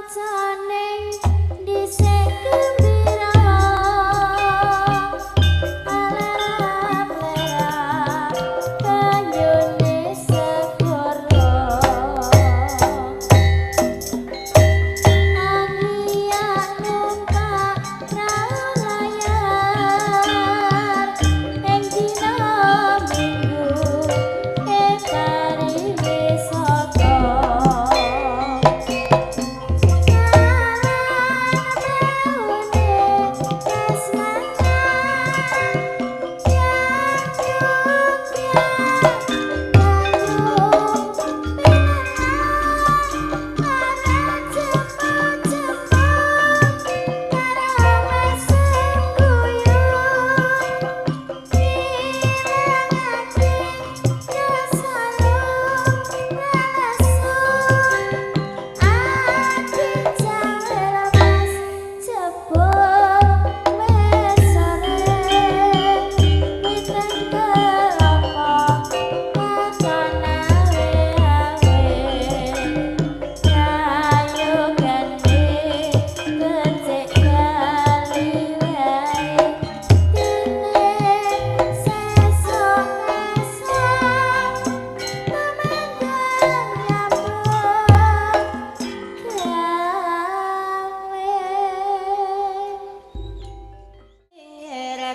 Kancane dhisik gembira, alerap-lerap banyune segara. Anggiat numpak prau layar ing dina Minggu pariwisata.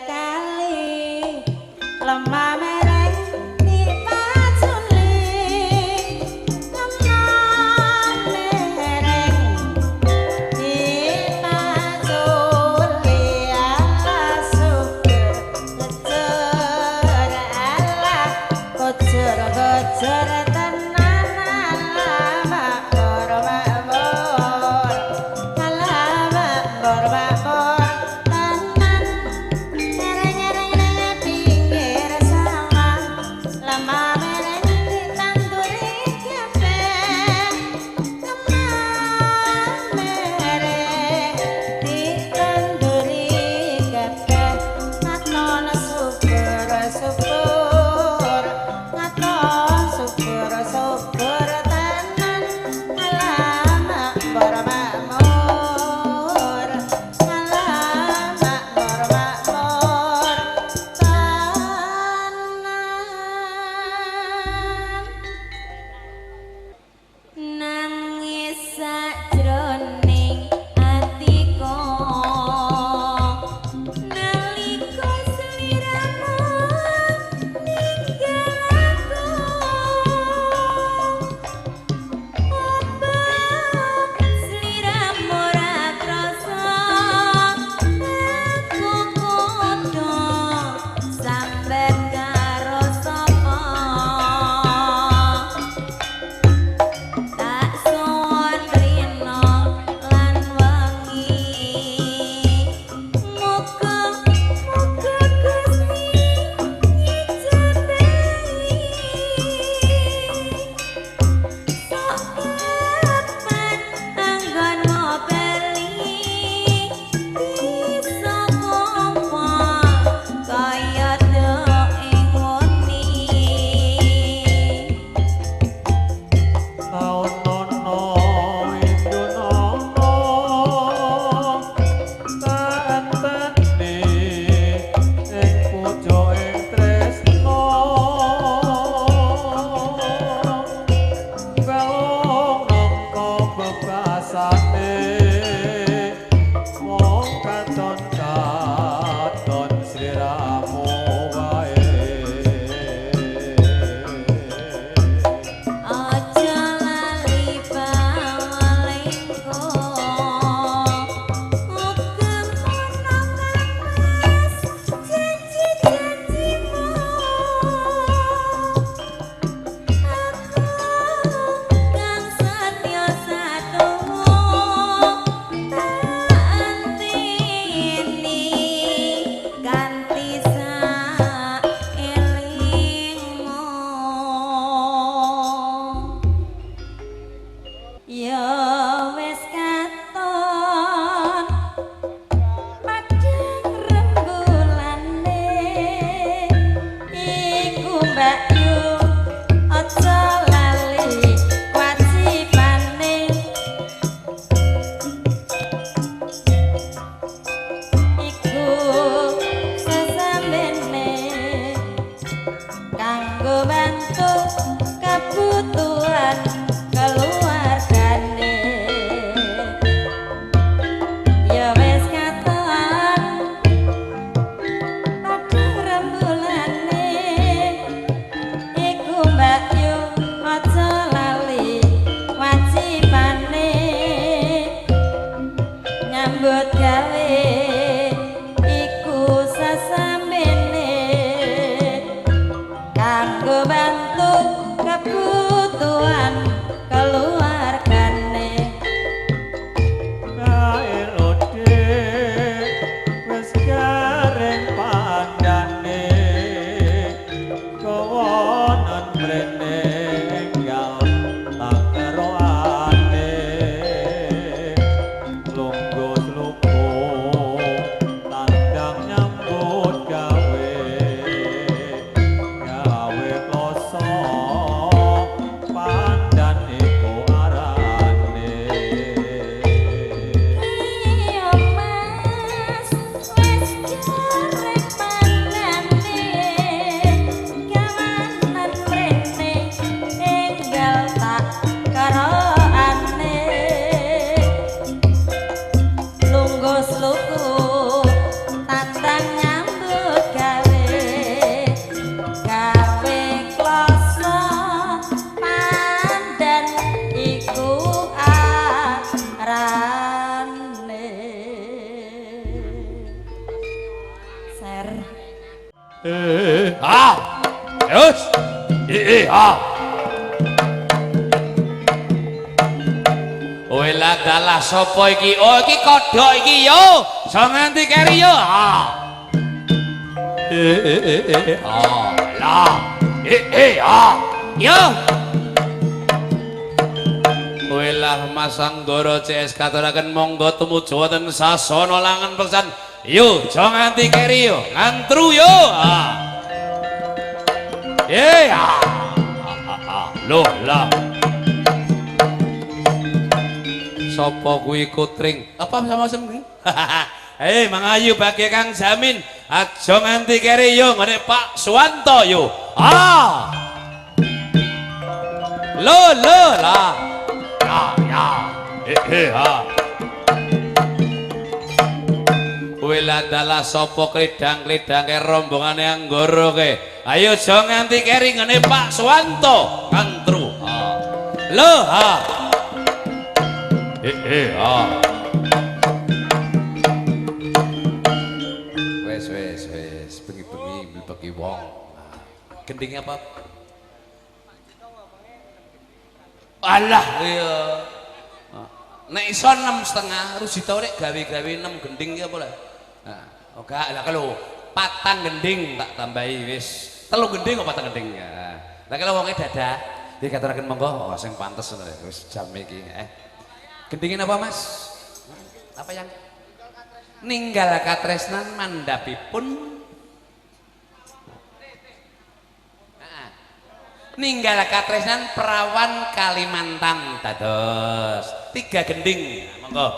Kali lemah mereng dipaculi, lemah mereng dipaculi, ala sukur kejer, ala kojer kojer tenan, ala makmur makmur, ala makmur makmur tenan. Ngereng-ngereng nang pinggir sawah, lemah mereng ditanduri kabeh, lemah mereng ditanduri kabeh, katon subur subur, katon subur subur tenan, alah makmur makmur, alah makmur makmur tenan. Nangis sajroning atiku nalika sliramu ninggal aku. Apa sliramu ora krasa aku kudu sambat karo sapa? Tak suwun rina lan wengi, muga-muga Gusti ngijabahi. Sok kapan anggonmu bali bisa kumpul kaya ing wengi. Taun nono windunono tak enteni ing puja ing tresna, balung nangka bebasane mung katon katon sliramu wae. Aja lali bawalingku, ugem ana kang janji-janjimu. Aku kang setya satuhu tak enteni kanthi saelingmu. Ya wis katon padhang rembulane iku Mbak Yu, aja lali wajibane. eh ah. Wela dalah sapa iki? Oh iki kodhok iki yo. Aja nganti keri yo. Ah. Eh eh eh eh. Ah lah. Eh eh ah. Yo. Welah Mas Anggara CS katuraken monggo tumuju wonten sasana langen peksan. Yo aja nganti keri yo. Ngantru yo. Ah. Eh ah. Ah ah. Loh lah. Sapa kuwi kutring? Apa sama kuwi? Hei Mangayu bagi Kang Jamin, aja nganti keri yo ngene Pak Suwanto yo. Ah. Lo lo lah. Ya ya. Eh eh ha. Wela dalah sapa kledang-kledang rombongane Anggara ke. Ayo aja nganti keri ngene Pak Suwanto ngantru. Ah. Lo ha. Eh eh ah. Wes wes wes bengi-bengi mlebeki wong. Gendinge apa? Alah iya. Nek iso 6,5 Rujito rek gawe-gawe 6 gending ki apa lah? Nah, oh gak lah kalau patang gending tak tambahi wis. 3 gending kok patang gending. Lah kalau wonge dadah dikaturaken monggo oh sing pantes ngono wis jam iki eh. Gendingin apa Mas? Apa yang ninggal katresnan mandhapipun ninggal katresnan perawan Kalimantan dados 3 gending monggo.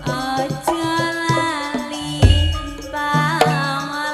Aja lali pamane.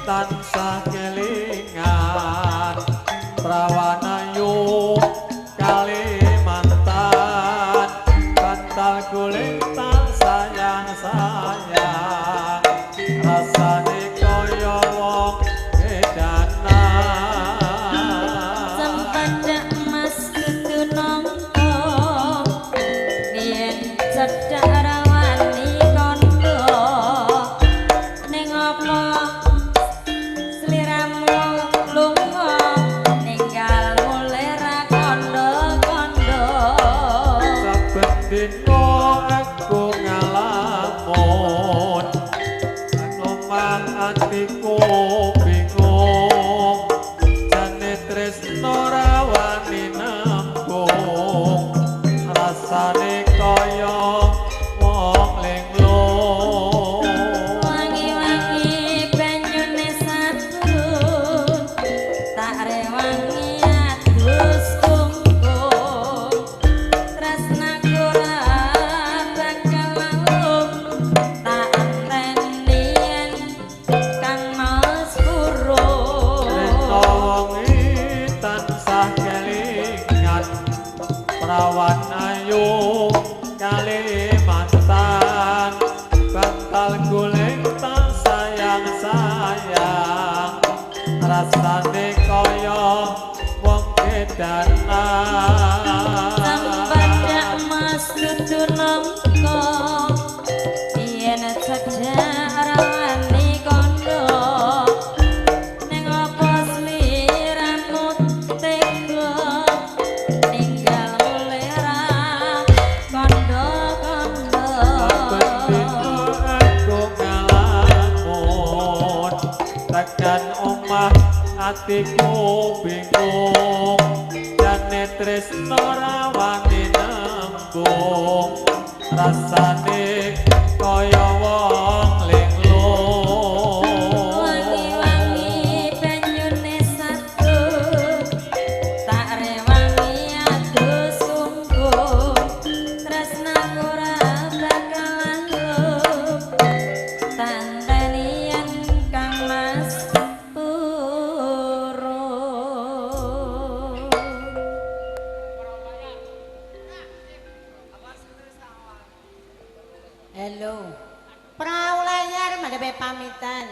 tansah kelingan prawan ayu Kalimantan bantal guling tak sayang sayang rasane kaya wong edanan. Cempedak mas kudu nangka yen cedhak rawani kandha ning apa sliramu lunga ninggal mulih ra kandha-kandha. Saben dina aku ngalamun omah atiku bingung jane tresno ra wani nembung rasane kaya wong linglung. Wangi-wangi banyune sabun tak rewangi adus kungkum tresnaku ra bakal lalung tak enteni yen Kang Mas purun. Rena wengi tansah kelingan prawan ayu Kalimantan bantal guling tak sayang sayang rasane kaya wong edanan. Cempedak mas kudu nangka yen cedhak rawani kandha ning apa sliramu tega ninggal mulih ra kandha-kandha. Saben dina aku ngalamun tekan omah atiku bingung jane tresno ra wani nembung rasane kaya wong linglung. Wangi-wangi banyune sabun tak rewangi adus kungkum tresnaku ora bakal lalung tak enteni yen Kang Mas purun. Halo. Perahu layar madhepe pamitan.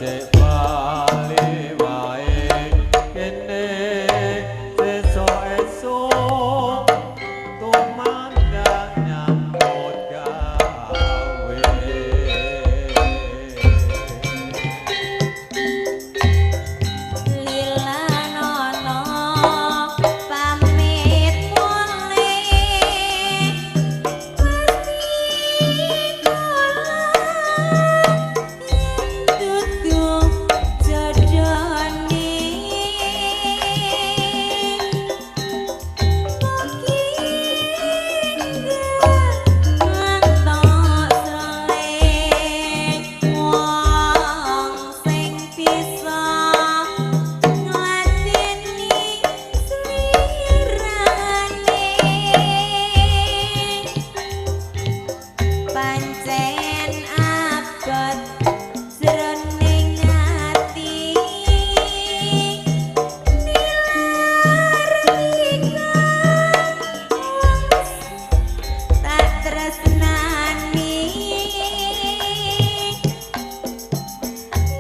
Becik bali wae kene sesuk esuk tumandang nyambut gawe. Lilanono pamit mulih pasti kula dudu jodone mugi ngantos sreng wong sing bisa ngladeni slirane pancen abot jroning ati nilar wika wong tak tresnani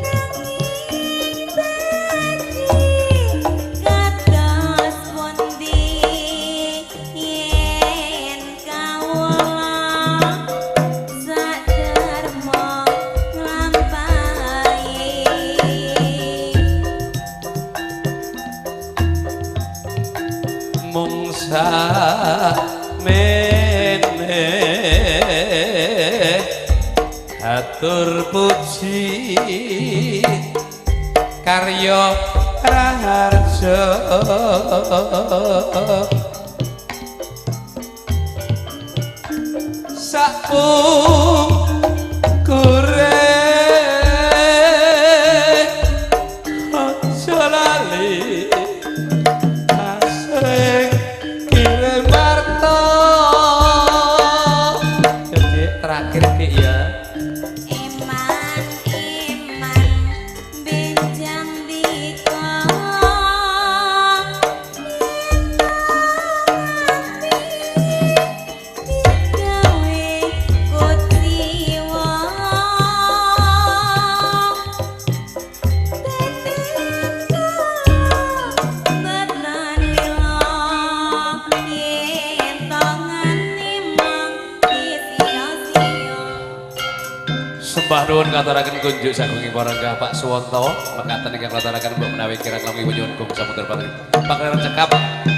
nanging badhe kados pundi yen kawula saderma nglampahi. Mung sakmene hatur puji karya raharja sakpungkure aja lali asring kirim warta. Jadi terakhir Dik ya. Eman eman benjang dika digawe kuciwa tenan lila yen to nganti mung disia-sia. Sembah nuwun katuraken kunjuk sagunging para lenggah Pak Suwanto mekaten ingkang katuraken mbok menawi kirang langkung nyuwun gung samudra patri. Pangeran cekap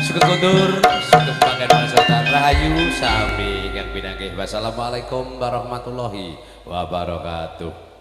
sugeng kundur sugeng panggen masyarakat rahayu sami ingkang pinanggih. Wassalamualaikum warahmatullahi wabarakatuh.